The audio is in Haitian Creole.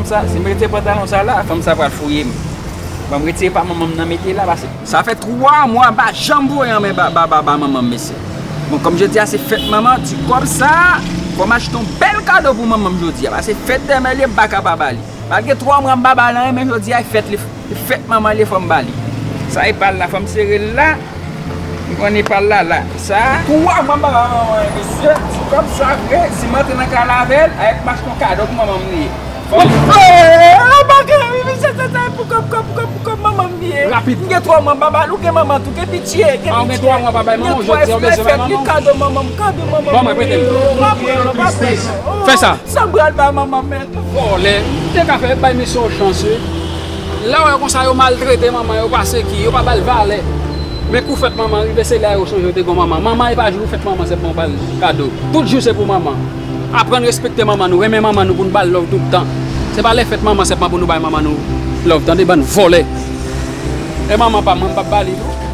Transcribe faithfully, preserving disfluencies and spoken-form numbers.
Sa, si m retire pantalon sa la, fanm sa pral fouye m. Ban m retire pa manman m nan mete la, pase. Sa fè twa mwa m pa janm voye anmen ba, ba, ba, ba manman m, mesye. Bon, kòm jodi a se fèt manman, ti kòb sa, fò m achte yon bèl kado pou manman m jodi a. Pase fèt dèmen li, m pa ka pa ba li. Malgre twa mwa m pa ba l anyen, men jodi a e fèt li, e fèt manman li, fò m ba li. Sa e pa l la, fò m sere l la. M konnen pa l la la. Sa, twa mwa m pa ba manman, mesye, ti kòb sa vre, si m antre nan kay la avè l, avèk m achte yon kado pou manman m li ye. Fò m... Anba kay, wi, mesye, sa, sa, pou kòb, kòb, kòb, pou kòb manman m li ye. Rapid. M gen twa mwa m pa ba l, ou gen manman tou, gen pitye, gen pitye. Ah, ou gen twa mwa pa bay manman w, jodi a ou bezwen bay manman w. Kado manman m, kado manman m. Ban mwen, prete m. Pa pran, pa pran. Fè sa. Sa m pral ba manman m, men. Vòlè. Te ka fè bay mesye yon chans, wi. Lè w wè konsa yo maltrete manman, yo pa seki, yo pa ba l valè. Men kou fèt manman rive, se la yo sonje yo te gon manman. Manman e pa jou fèt manman sèlman yo ba l kado. Tout jou se pou manman. Aprann respekte manman nou, renmen manman nou pou n ba l love tout tan. Se pa lè fèt manman sèlman pou nou bay manman nou love, tande, bann vòlè. E manman pa m, mwen m p ap ba li tou.